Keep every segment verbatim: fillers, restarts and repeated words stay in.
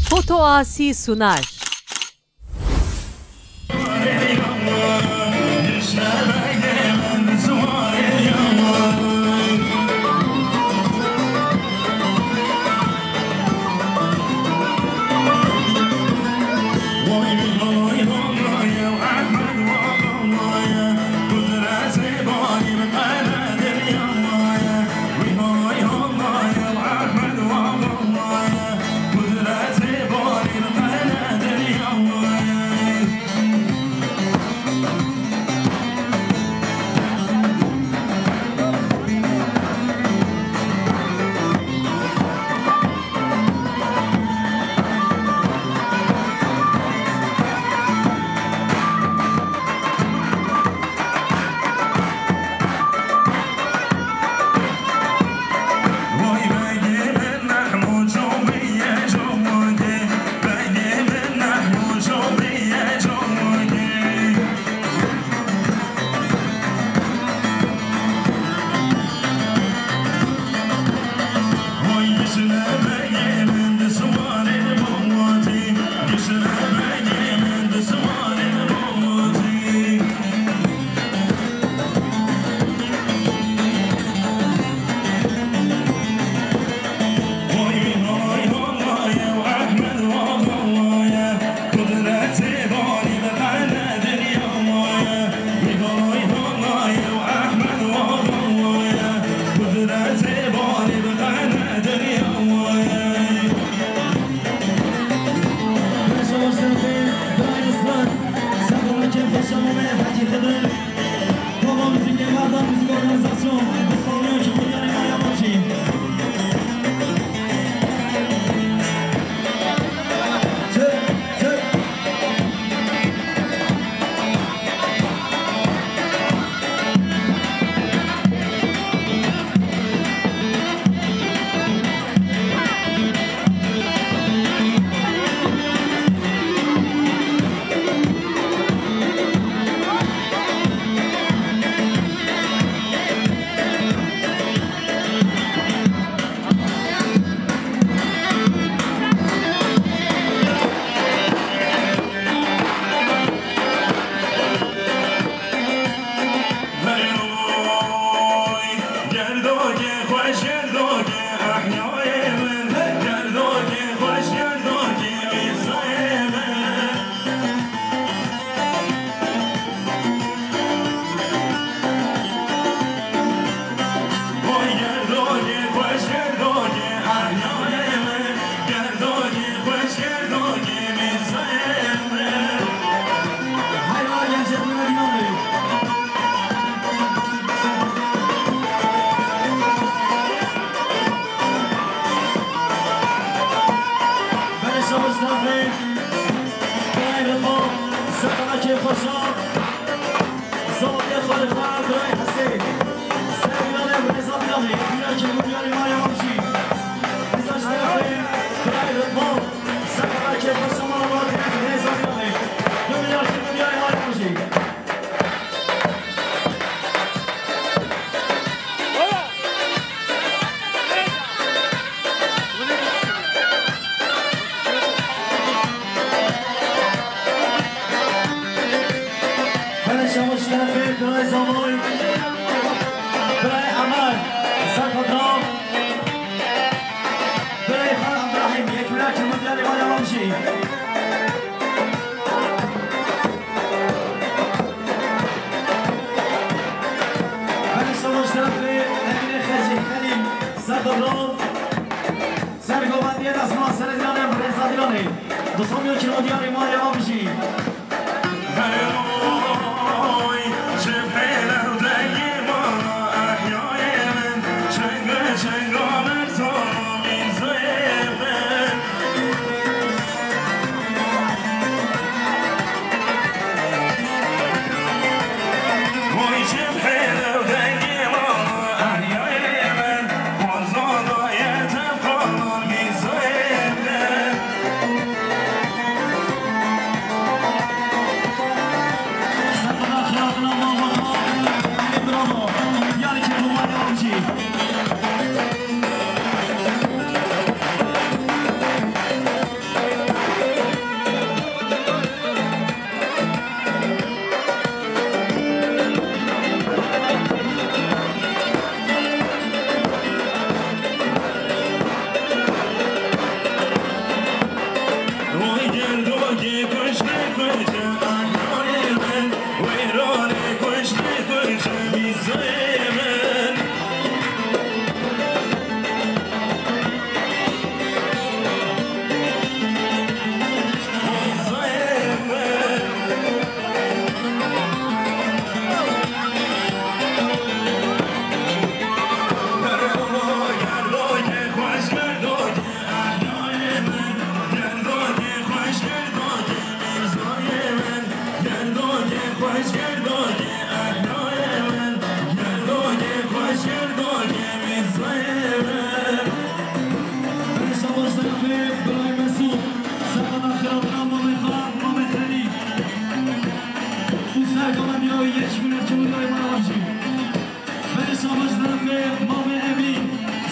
Foto Asi sunar. Bere şamış terefê birayê Zamoy, birayê Emel, Serxatram, birayê Xan Ebrahîm, yekî wila ki mondyalê wa devam jî. Bere şamış terefê Emîrê Xecî, Xelîl, Serxatram. Sergovendiyê destmala serê diranê, rêza diranê. Du sed milyon kilo diyarê ma ya bijî. Birayê Mesûd, serheda xirabina mamê xwe, mamê Xelîl. Û sergovendiya wî yê ji Cumhuriyet Cumhuriyet Marav jî. Belê şabaş terefê mamê Emîn,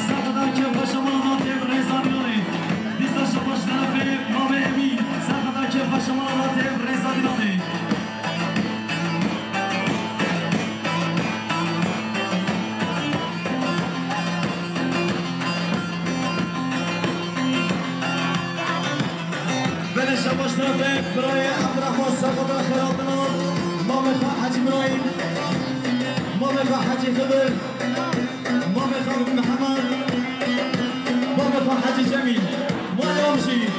serheda kêfxweşa mala da tê rêzadînanê. Dîsa şabaş terefê mamê Emîn, serheda kêfxweşa mala da tê rêzadînanê. Belê şabaş terefê birayê Ebdirehman, serheda xiratina mamê xwe Hecî Birayîm, mamê xwe Hecî Xidir, mamê xwe Mihemed, mamê xwe Hecî Cemîl. Mala wan bijî.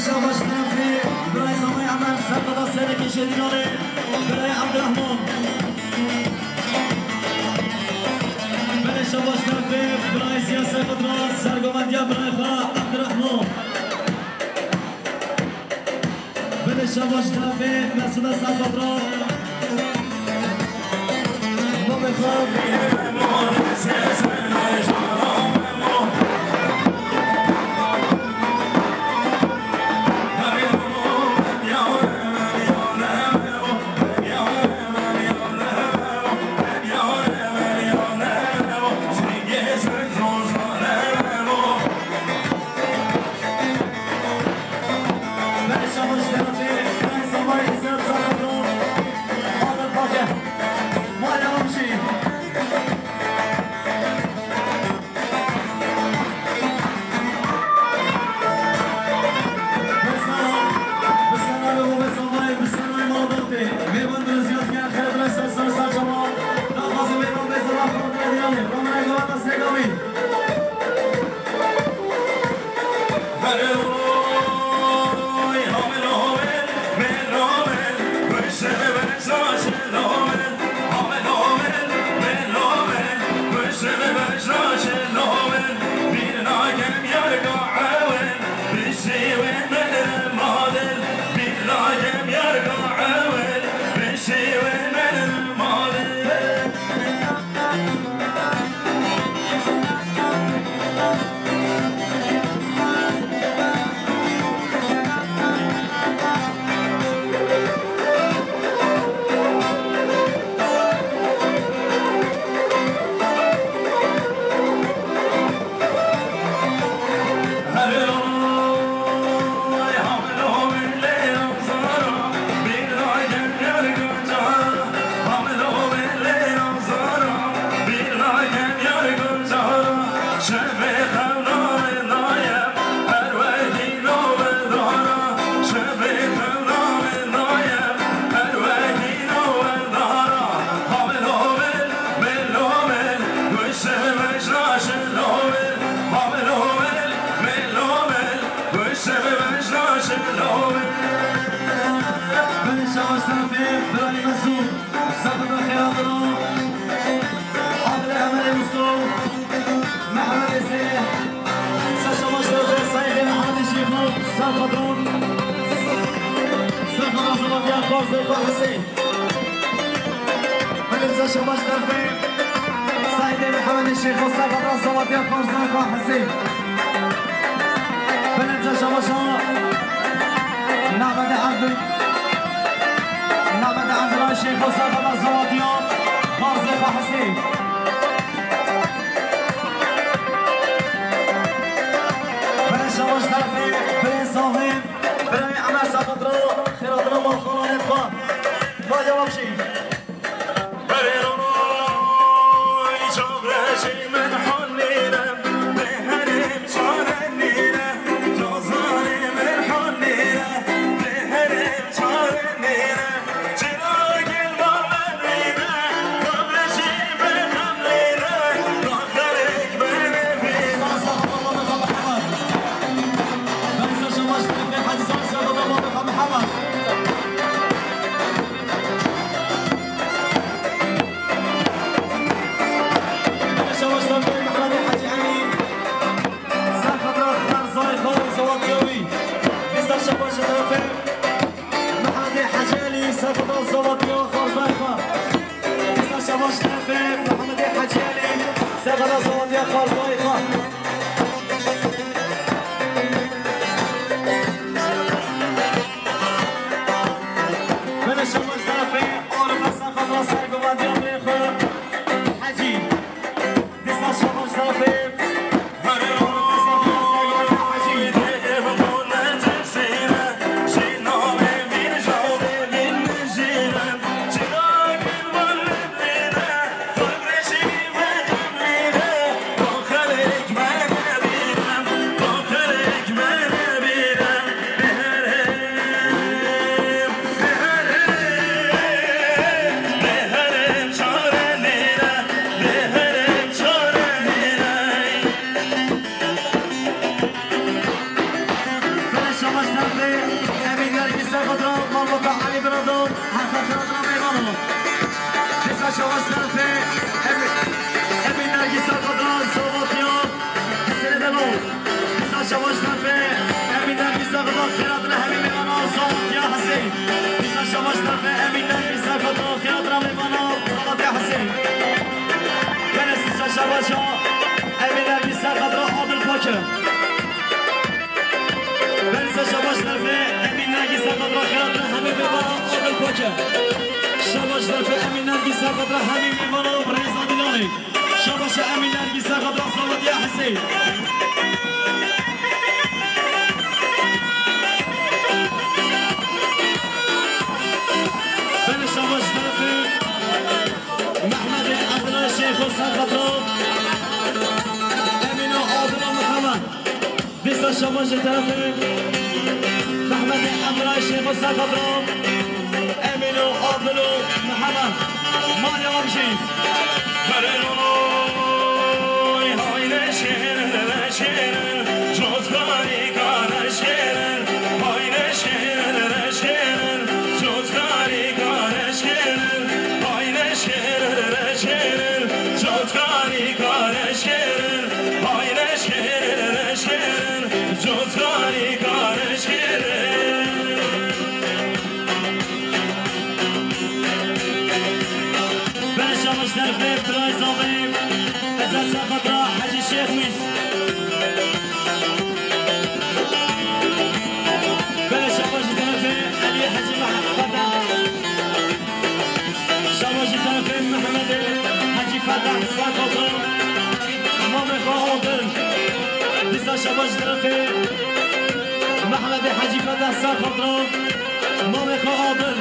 Şabaş terefê birayê Samay Emer, serheda serekê Şêdînanê, birayê Ebdirehman. Belê şabaş terefê birayê Ziya Seyfetran, sergovendiya birayê xwe Ebdirehman. Belê şabaş terefê Mesûda Seyfetran. Belê şabaş terefê birayê Mesûd, serxwedana xêra diro. Adile Emelê Musto, Mehmedê Sêh, ser şabaş terefê Seîdê Mehmedê Şêxo, serxwedana, serxwedana zewatiya Xwarzê xwe Hesê. Belê ser şabaş terefê Seîdê Mehmedê Şêxo, serxwedana zewatiya Xwarzê xwe Hesê. Belê ser şabaşa Namedê Evdil, Namedê Evdil Şêxo, serxwedana zewatiya Xwarzê xwe Hesê. Belê şabaş terefê birê Savê, birê Emer, serxwedana xêra diro malxananê xwe. Maliya we bijî. Şabaş terefê Mehmedê Hecî Elî, serxwedana xerzayê xwe û zewatiya wî. Bîsta şabaş ji terefê Mehmedê Hecî Elî, serxwedana zewatiya xerzayê xwe. Bîsta şabaş ji terefê Mehmedê Hecî Elî, serxwedana zewatiya xerzayê xwe. Belê şabaş terefê Arife, serxwedana sergovendiya birê xwe Hecî. Bîsta şabaş terefê Şabaş derfê Emîn Nergîs, ser xatira hemî mêvana û rêza dîlanê. Şabaş Emîn Nergîs, ser xatira Salatiya Hesê. Belê şabaş derfê Mehmedê Abdullah Şêxo, ser xatira Emîn û Adil û Mihemed. Dîsa şabaş ji terefê Mehmedê Emrayê Şêxo, ser xatira Emîn û Adil û Mihemed. Maliya em jî. Herê loloy, hayne şêrin, şêrin, cotkarî kare şêrin, hayne şêrin, şêrin, cotkarî kare şêrin, hayne şêrin, şêrin, cotkarî kare şêrin, hayne şêrin, şêrin, cotkarî kare şêrin. Belê şabaş derfê Birayê Zavê, Ezel, ser xatira Hecî Şêx Wîs. Belê şabaş ji derfê Elî Hecî Meh-, Fetah. Şabaş ji terefê Mehmedê Hecî Fetah, ser xatira mamê xwe Adil. Dîsa şabaş ji terefê Mehmedê Hecî Fetah, ser xatira mamê xwe Adil.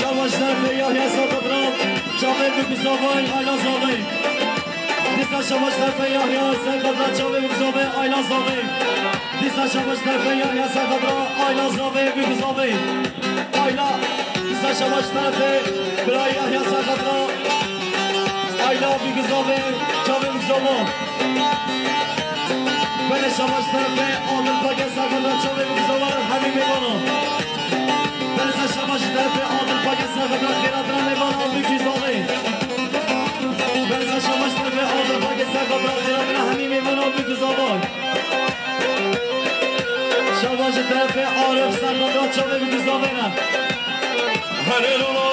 Şabaş ji terefê Yahya, ser xatira çavê Bikuzavay, Ayla Zavê. Dîsa şabaş ji terefê Yahya, ser xatira çavê Bikuzavê, Ayla Zavê. Dîsa şabaş ji terefê Yahya, ser xatira Ayla Zavê, Bikuzavê. Ayla, dîsa şabaş ji terefê Birayê Yahya, ser xatira Ayla, Bikuzavê, çavê Bikuzava. Belê şabaş ji terefê Adil Pake, ser xatira çavê Bikuzava, hemî mêvana. Belê şabaş ji terefê Adil Pake, ser xatira xêratina mêvana Bikuzavê. Belê şabaş ji terefê Adil Pake, ser xatira xêratina hemî mêvana Bikuzava. Şabaş ji terefê Arif, ser xatira çavê Bikuzavê re. Herê lolo,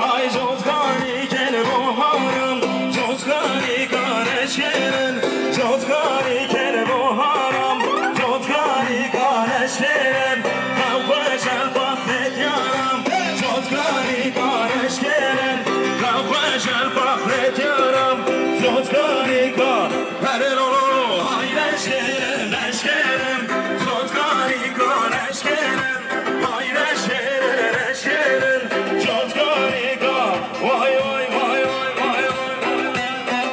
hay cotkarî kene boharam, cotkarî kare şêrin, cotkarî kene boharam, cotkarî kare şêrin, xew xwe şel paxret yaram, cotkarî kare şêrin, xew xwe şel paxret yaram, cotkarî ka-, herê lolo, hay leşkerim, leşkerim, cotkarî kare şêrin. Vay reşkerim, reşkerim, cotkarîka. Vay, vay, vay, vay, vay, vay, vay.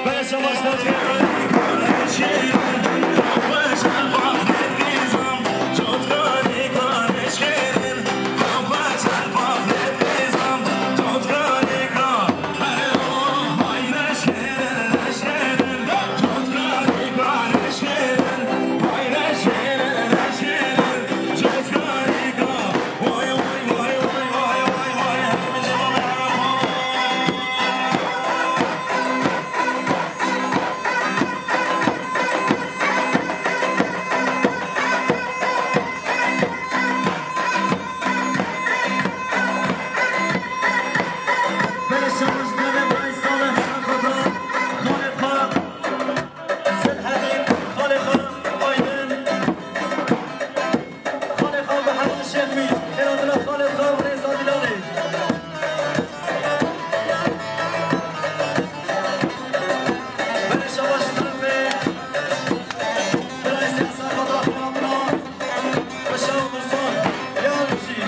Belê şabaş derfê. Xalê xwe Mihemed Şêx Mîr, xêratina xalê xwe Rêza Dîlanê. Belê şabaş ji terefê Birayê Siyasa xwe xêratina Paşa Dursun, ya Rûjî.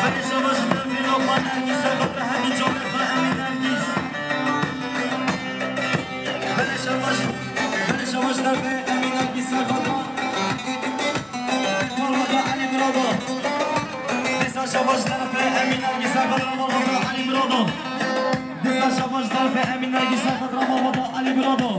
Belê şabaş ji terefê Lopa Nergîs, ser xatira hemî çavê xwe Emîn Nergîs. Belê şabaş, belê şabaş ji terefê Emîn Nergîs, ser xatira malbata Elî Mirado. Dîsa şabaş ji terefê Emîn Nergîs, ser xatira malbata Elî Mirado. Dîsa şabaş ji terefê Emîn Nergîs, ser xatira malbata Elî Mirado.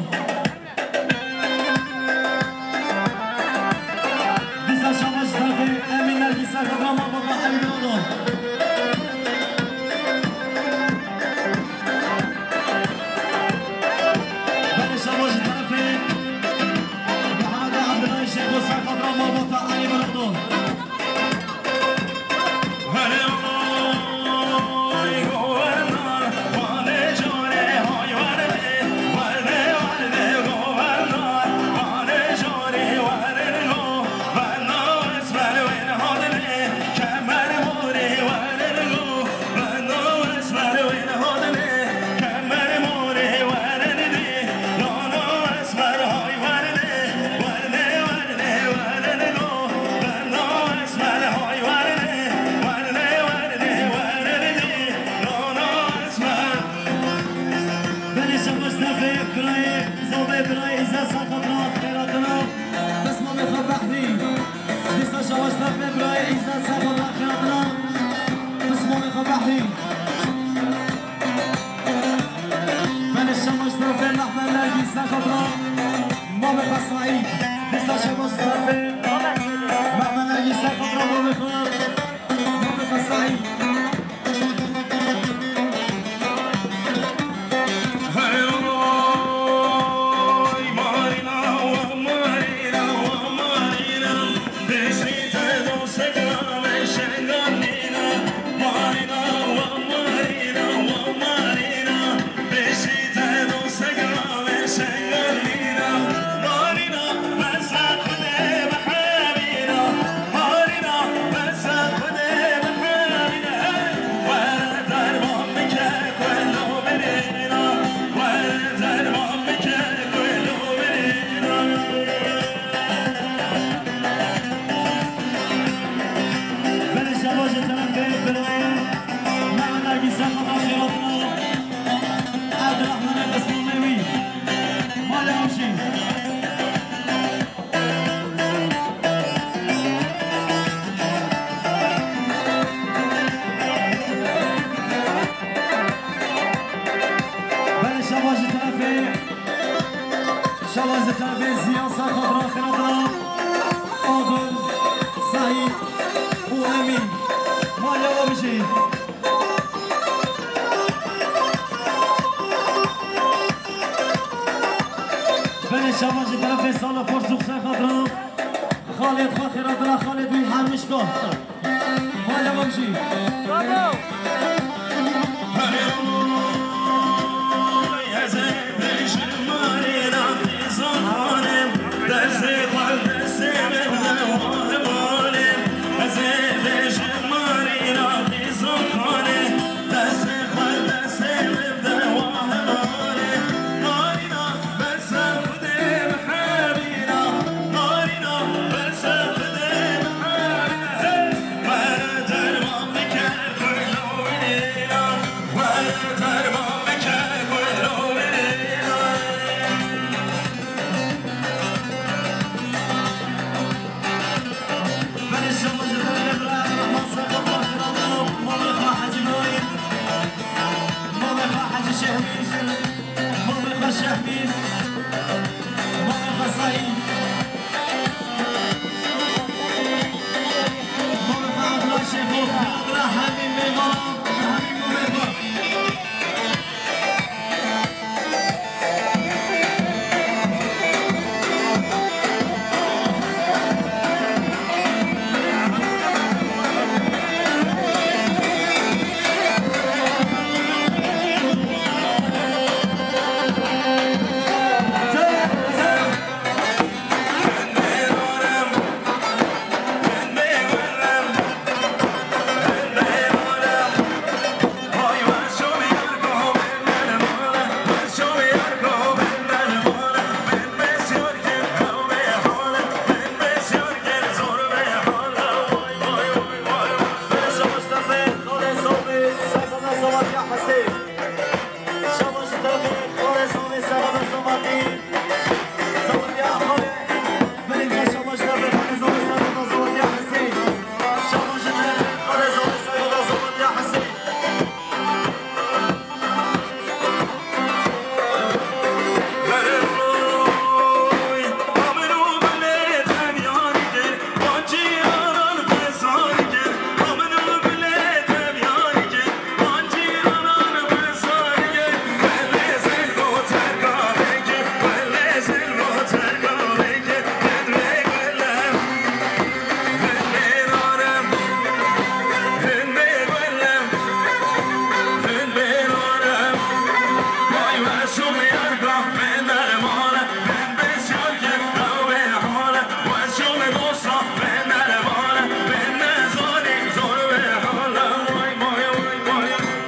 Terbê Ziya Serxatran Xêratina Adil, Seîd û Emîn. Maliya we bijî. Belê şaban ji terefê Sala Xors û Serxatran. Xalê xwe Xêratina Xalê wî hermişka. Maliya we bijî. Bravo!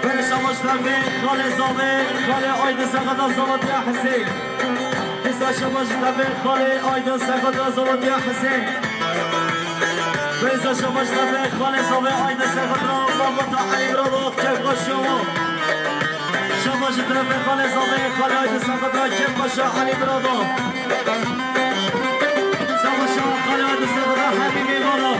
Belê şabaş tevê xalê zavê, xalê Aydin Serxatran Zavatiya Hesê. Dîsa şabaş tevê xalê Aydin Serxatran Zavatiya Hesê. Dîsa şabaş tevê xalê zavê Aydin Serxatran Zavatiya Elî Brado, kevka şoma. Şabaş tevê xalê zavê, xalê Aydin Serxatran, kevka şa Elî Brado. Savaşa xalê Aydin Serxatran hemî mêvana.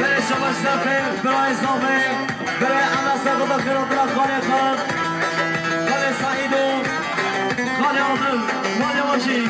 Belê şabaş tevê, birayê zavê, birayê Ela Serxatran Xêratina xalê xwe, xalê Seîdo, xalê Adil, xalê Wajî.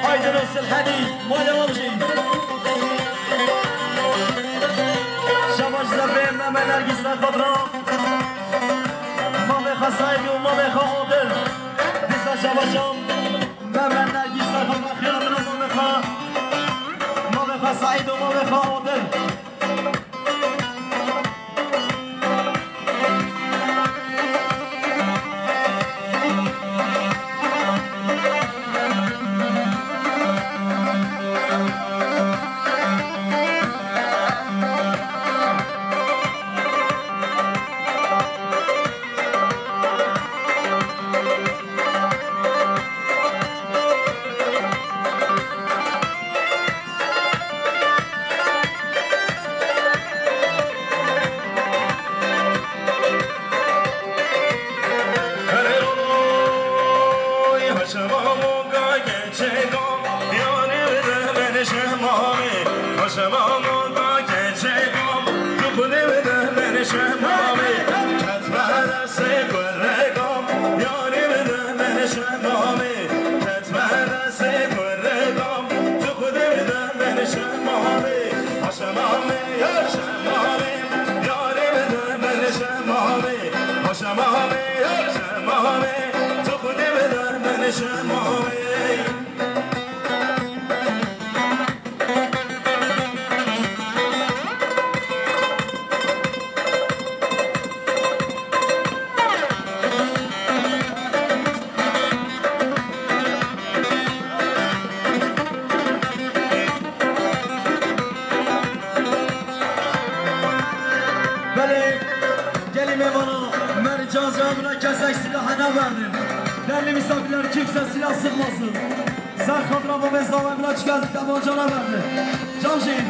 Aydin Öztürk Hadi, malê wan jî. Şabaş zerfê Mehmet Nergis Xadra. Mavê xwe Saîd û mavê xwe Adil. Dîsa şabaşan Mehmet Nergis Xadra xêra dina mavê xwe. Mavê xwe Saîd û mavê xwe Adil. Belê, gelî mêvana, mercan cevabına kesek silahı ne verdin? Değerli misafirler, kimse silah sıkmasın. Sen xatira bu mezava bile çıkarsın, tamam cana verdi. Çavşin.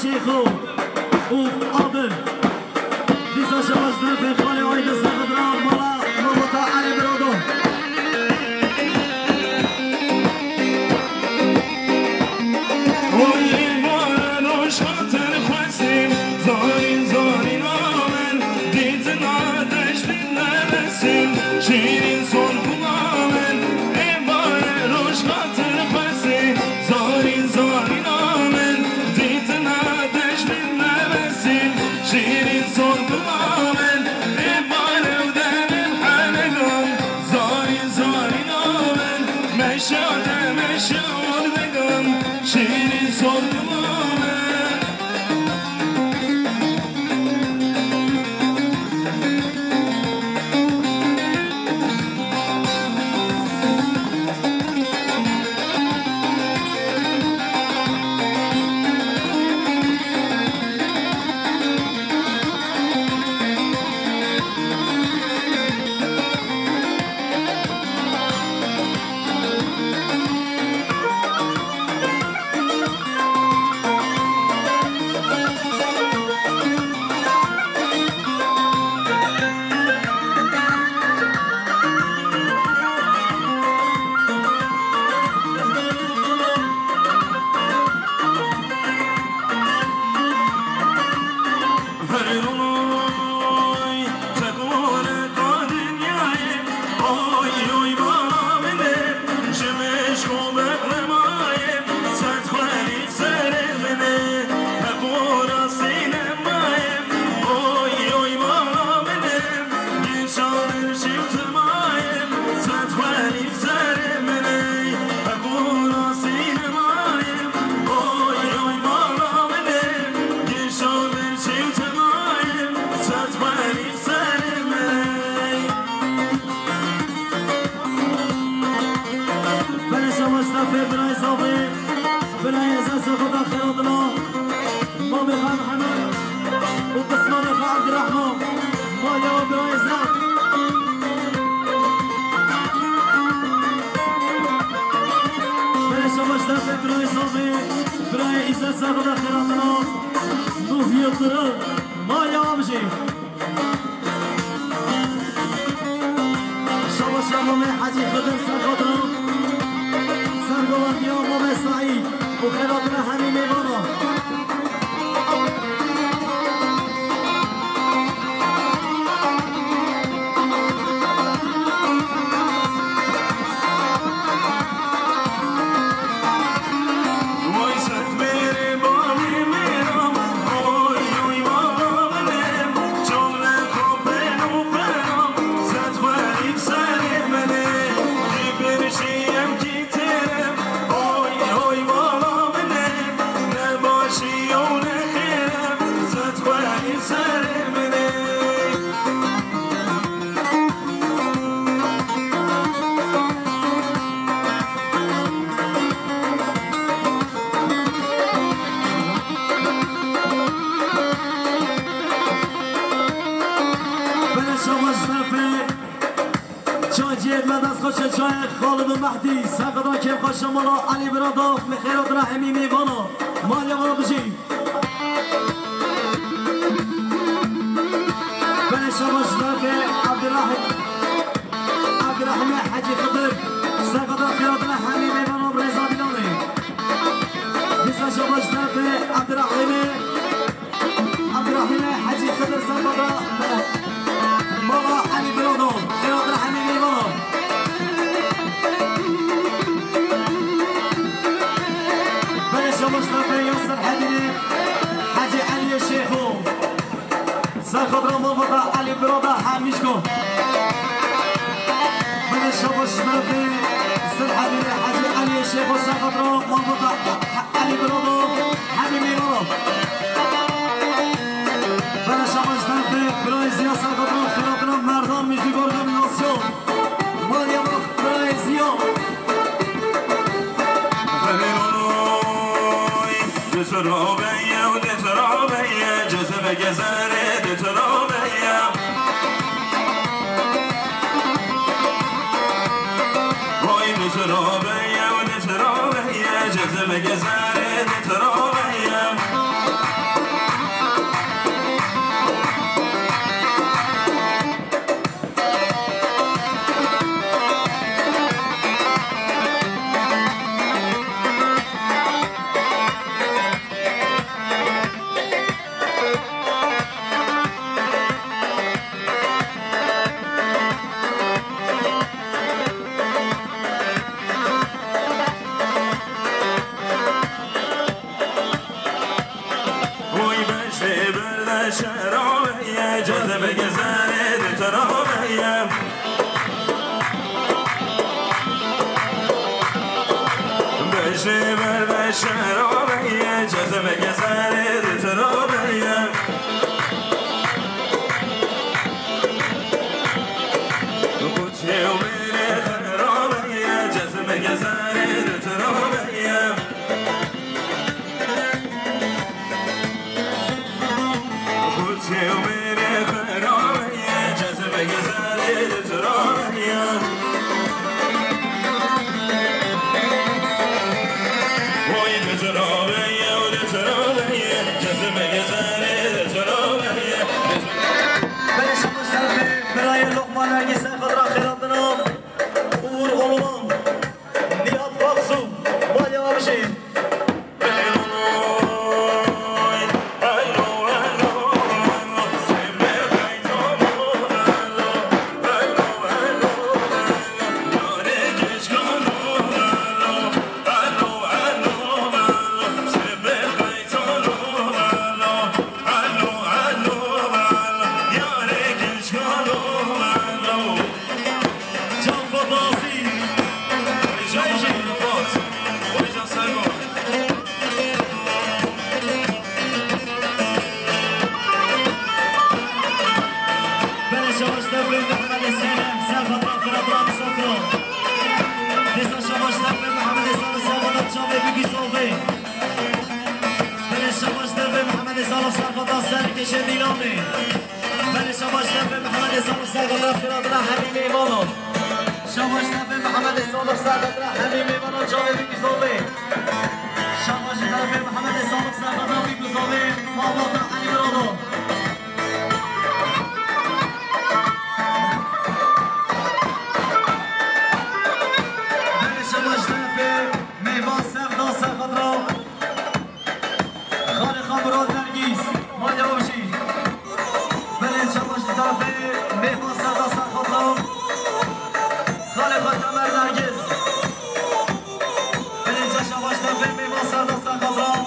Şêxo û Adil. Dîsa şewa ji terefê xalê Aydin Sexid re mala Mamota Elî Birado. Oy, mala roşa ter xwestin, zarîn, zarîn amen, dîtina deştin nevesin, şîrîn son bulamen, ê mala roşa ter xwestin, zarîn, zarîn amen, dîtina deştin nevesin, şîrîn son bulamen, ê malew derin helegan, zarîn, zarîn amen, meşa de meşa ordegan, şîrîn son bulamen. Her oy, te xole ka dinyayê, oy, oy, bala min e, ji min ji xwe bexlemayê, sed xwelî serê min e, heqo rastî nemaye, oy, oy, bala min e, gîşa min jî timaye, sed xwelî serê min e, heqo rastî nemaye, oy, oy, bala min e, gîşa min jî timaye, sed xwelî serê min e. Belê şabaş te fê birayê Zavê, birayê Ezez Xweda xêra dila, mamê xwe Mihemed û pismamê xwe Ebdurrehman. Mala bira Îzzet. Bere şabaş derfê bira Îzzet, bira Îzzet serxweda xêratana Nuh Yıldırım. Mala abijî. Şabaş Mamê Hecî Xidir serxweda. Sergolandiya Mamê Saîd û xêratana hemî mêvanan. Bele şabaş derfê. Çayciyê me dest xweş e, çayê Xalid û Mehdî, serxweda kêfxweşa mala Elî Bira da, me xêra dina hemî mêvana. Maliya wan bijî. Bele şabaş derfê Abdurrahim. Abdurrahimê Hecî Xidir, serxweda xêra dina hemî mêvana rêza Bîlanê. Dîsa şabaş derfê Abdurrahimê. Abdurrahimê Hecî Xidir serxweda mala Elî Birado, xêra dina hemî mêvana. Bele şabaş derfê Yasir Hedînê, Hecî Eliyê Şêxo. Serxweda malbata Elî Birado hemî jî. Bele şabaş derfê Yasir Hedînê, Hecî Eliyê Şêxo, serxweda malbata Elî Birado hemî mêvana. Bele şabaş derfê birayê Ziya serxweda xêra dina Merdan Muzîk Organîzasyon. Maliya bira birayê Ziya. Xelîl oy, di tu rabeye û di tu rabeye, cezebe gezerê di tu rabeye. Vay di tu rabeye û di tu rabeye, cezebe gezerê di tu rabeye. Oy beşê berde şerabeye, cezebe gezerê di terabe ye. Beşê berde şerabeye, cezebe gezerê di terabe ye. Kuçê û mêrê xerabeye, cezebe gezerê di terabe ye. Belê şabaş derfê birayê Lokman Nergîs, serxwedira xêratina Uğur Olman. Nihat Baksu, Maliya Avşin. Can Fatasi. Can Fatasi. Can Sergo. Belê şabaş derfê Mehmedê Seyrem, serxwedira xêratina misafira. Dîsa şabaş derfê Mehmedê Salo, serxwedira çavê Bigî Salvê. Belê şabaş derfê Mehmedê Salo, serxwedira serkêşê Dîlanê. Belê Şabaş terefê Mihemedê Salih Serxatran, xêra dila hemî mêvanan. Şabaş terefê Mihemedê Salih Serxatran, hemî mêvanan çavê bî bi zolê. Şabaş ji terefê Mihemedê Salih Serxatran bî bi zolê. Malbata Elî Mirado. Belê şabaş terefê mêvan Sevda Serxatran. Xalê xwe Murad Nergîz, ma devam jî. Belê şabaş terefê mêvan Sevda Serxatran. Xalê xwe Temer Nergîz. Belê şabaş terefê mêvan Sevda Serxatran.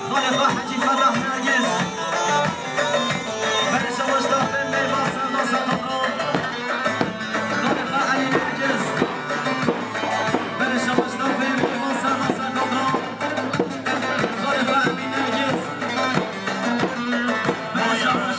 Xalê xwe Hecî Fetah Nergîz. Belê şabaş terefê mêvan Sevda Serxatran. Xalê xwe Elî Nergîz. Belê şabaş terefê mêvan Sevda Serxatran. Xalê xwe Emîn Nergîz. Belê şabaş.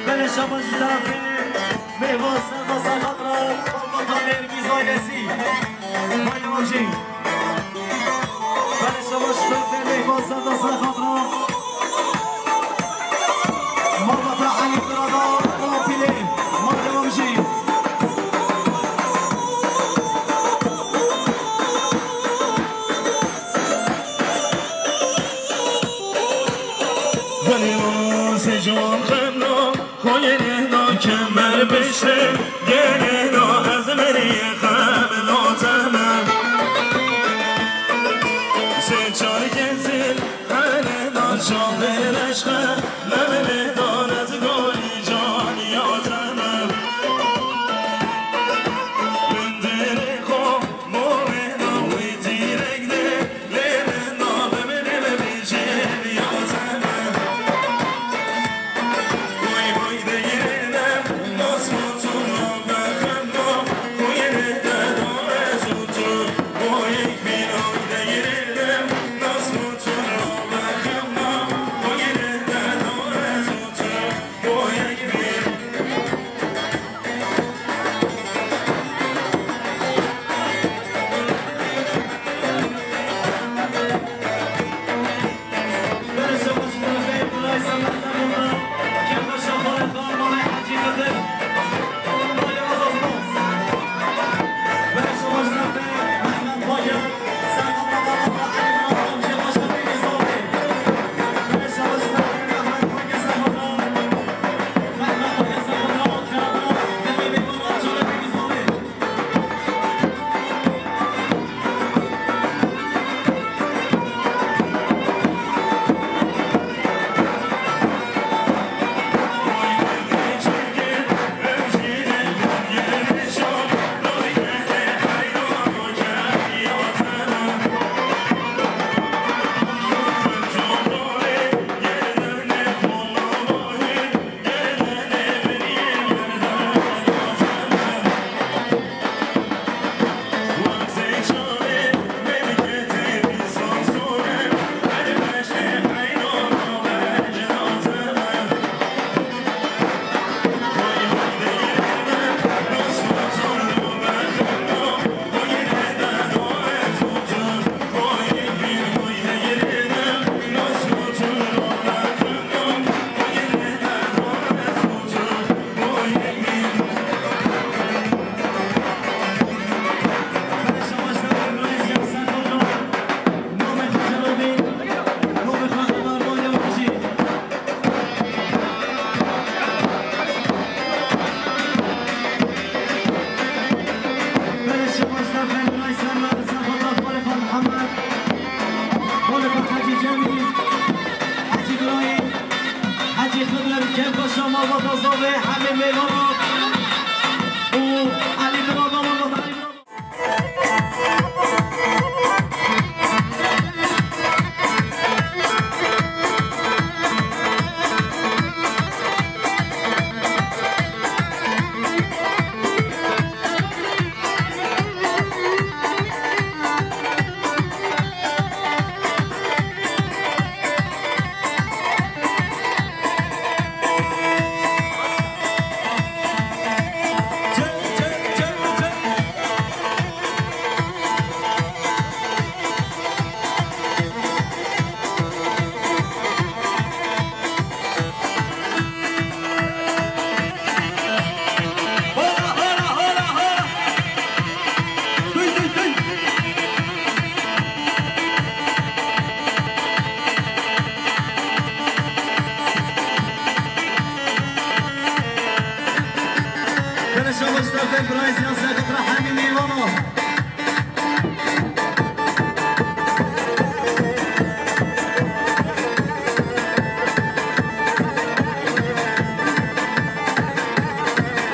Belê şabaş ji terefê mêvan Serba Serhat re, Malbata Nergîz ailesî. Bayram jî. Belê şabaş ji terefê mêvan Serba Serhat re. Malbata Elî Qirada, Rampîlê. Bayram jî. Geliyor sejon xemno, xoyene da kemer bişte, gene da ez meriye xemno temem. Se çar gezil, hele da şaver eşqe, lemele da ez gori can ya temem. Bindere xo, Hecî Xidr, Kevpaşa, Malbata Zavê, hemî mêvanan û Elî Mirada, Malbata Elî Mirada. Belê şabaş terefê birayê siyasî xwe hemî mêvana.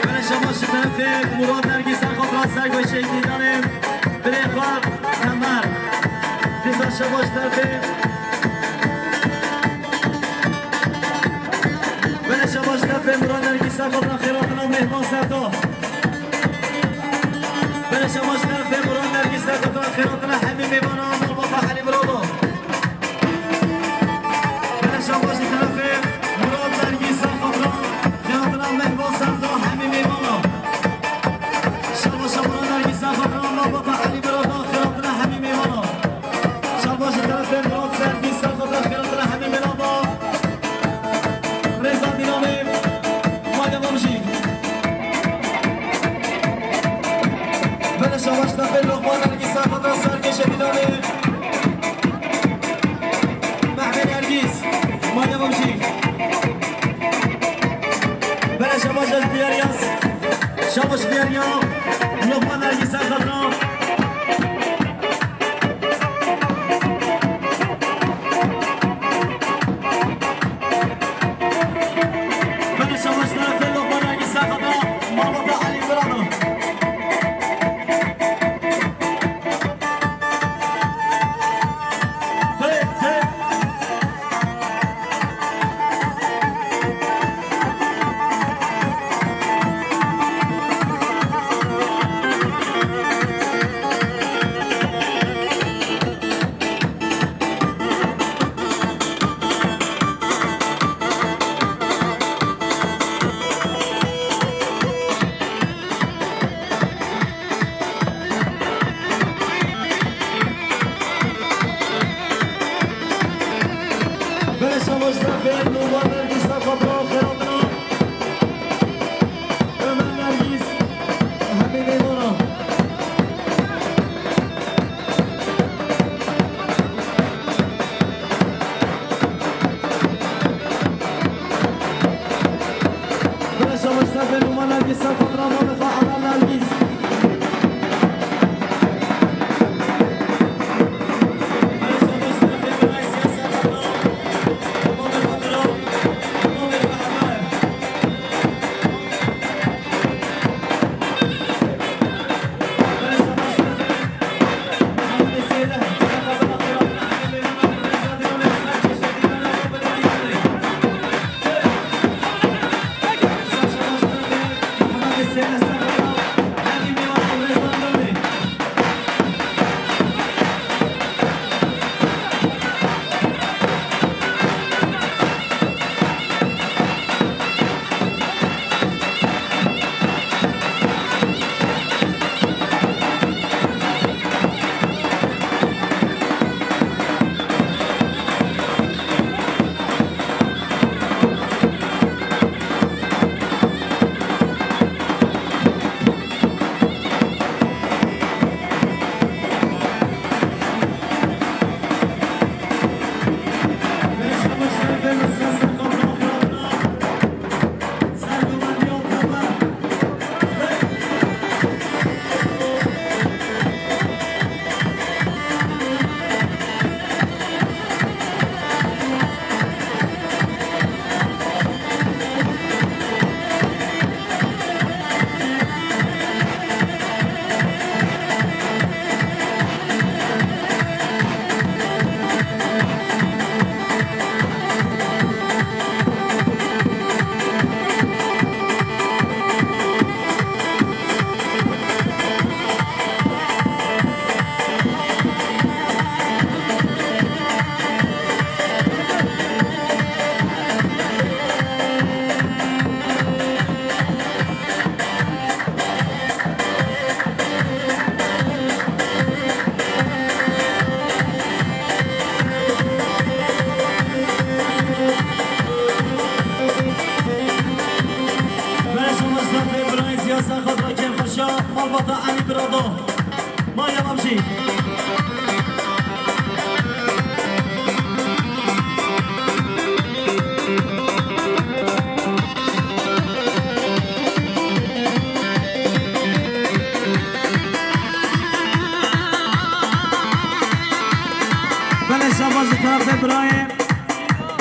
Belê şabaş ji terefê Murat Nergîs ser xwe ser goşê dîdanê birê xwe Kemer. Dîsa şabaş terefê Belê şabaş terefê Murat Nergîs ser xwe xêratina mêhman ser xwe. Belê şabaş terefê Murat Nergîs ser xwe xêratina hemî mêvana malbata Elî Mirado. Belê şabaş ji terefê Murat Nergîs ser xwe xêratina mêhman ser xwe hemî mêvana. Şabaş Murat Nergîs ser xwe malbata Elî Mirado xêratina hemî mêvana. Şabaş ji terefê Murat Sergî ser xwe xêratina hemî mêvana. Rêza dîlanê, ma devam jî. Belê şabaş ji terefê Lokman Nergîs ser xwe ser goşê dîlanê. Mehmet Nergîs, ma devam jî. Belê şabaş ji diyar yaz. Şabaş diyar ya. Lokman Nergîs ser xwe. Belê şabaş ji terefê Lokman Nergîs ser xwe, malbata Elî Mirado. Hey, hey. Belê şabaş ji terefê Numan Nergîs ser xwe xêratina. Ömer Nergîs, hemî mêvana. Belê şabaş ji terefê Numan Nergîs ser xwe xêratina malbata Ömer Nergîs. Beş Mustafa Ibrahim siyasa xatra kêfxweşa malbata Elî Birado. Maya Mamşî. Birayê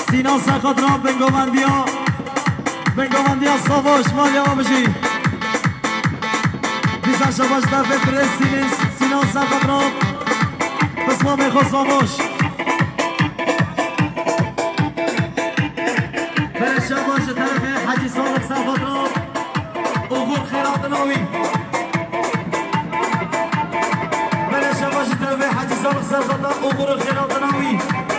Sînan Serxatran bingovendiya, bingovendiya Savaş, maliya we bijî. Dîsa şabaş tevê birê Sînin-, Sînan Serxatran, pismamê xwe Savaş. Bere şabaş ji terefê Hecî Salix Serxatran. Oxir xêratina wî. Bere şeva ji tevê Hecî Salix Serxatran, oxir xêratina wî.